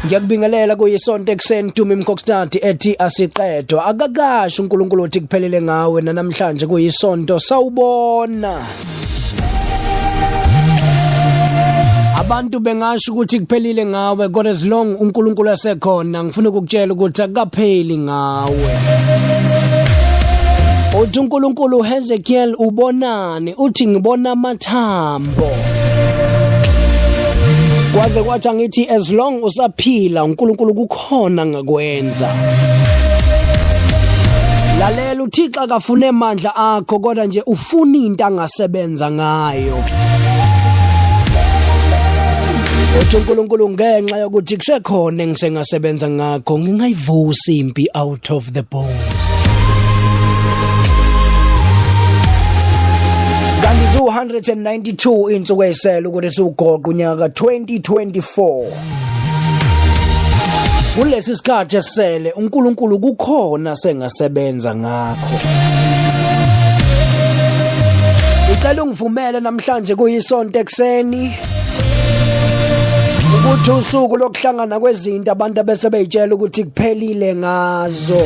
Ngiyakubingelela kuyisonto ekuseni Tumi Mkokstad ethi asiqedwa. Akakasho uNkulunkulu uthi kuphelele ngawe namhlanje kuyisonto sawubona. Abantu bengasho ukuthi kuphelile ngawe kodwa as long uNkulunkulu esekhona ngifuna ukukutshela ukuthi akukapheli ngawe. Uthi uNkulunkulu Hezekiel ubonani? Uthi ngibona amathambo. Kwaze kwathi angithi as long usaphila uNkulunkulu kukhona ngakwenza. Lalela uThixo akafune amandla akho kodwa nje ufuna into angasebenza ngayo. Uthi uNkulunkulu ngenxa yokuthi kusekhona engisengasebenza ngakho ngingayivusa impi out of the bones. Kanti 292 insuku ezisele ukuthi siwugoqe unyaka 2024. Kulesi sikhathi esele uNkulunkulu kukhona sengasebenza ngakho. Ngicela ungivumele namhlanje kuyisonto ekuseni ukuthi usuku lokuhlangana kwezinto abantu abese beyitshela ukuthi kuphelile ngazo.